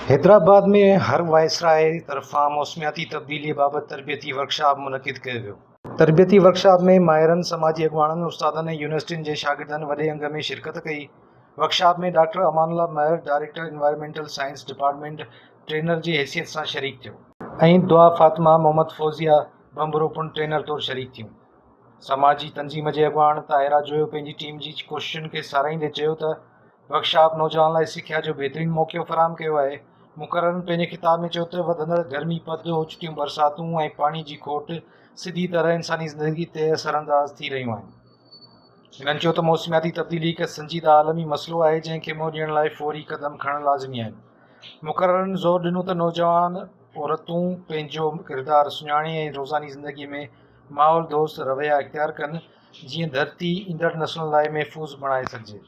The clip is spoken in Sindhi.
حيدرآباد ۾ هر وائسراء طرفان موسمياتي تبديلي بابت تربيتي ورڪشاپ منعقد ڪيو ويو. تربيتي ورڪشاپ ۾ ماهرن، سماجي اڳواڻن، استادن ۽ يونيورسٽين جي شاگردن وڏي انگ ۾ شرڪت ڪئي. Workshop ۾ doctor Aman Ullah Mahar, director environmental science department, trainer جي حيثيت سان شريڪ ٿيو. ۽ دعا فاطمه محمد فوزيه ڀنڀرو پڻ ٽرينر طور شريڪ ٿيون. سماجي تنظيم جي اڳواڻ طاهره جويو پنهنجي ٽيم جي ڪوششن کي ساراهيندي چيو ته ورڪشاپ نوجوانن لاء سکيا جو بهترين موقعو فراهم ڪيو آهي. مقررن پنهنجي خطاب ۾ چيو ته وڌندڙ گرمي پد، اوچتيون برساتون ۽ پاڻي جي کوٽ سڌي طرح انساني زندگي تي اثرانداز ٿي رهيون آهن. هنن چيو ته موسمياتي تبديلي هڪ سنجيده عالمي مسئلو آهي جنهن کي منهن ڏيڻ لاء فوري قدم کڻڻ لازمي آهن. مقررن زور ڏنو ته نوجوان عورتون پنهنجو ڪردار سڃاڻي ۽ روزاني زندگي ۾ ماحول دوست رويا اختيار ڪن جيئن ڌرتي ايندڙ نسلن لاء محفوظ بڻائي سگهجي.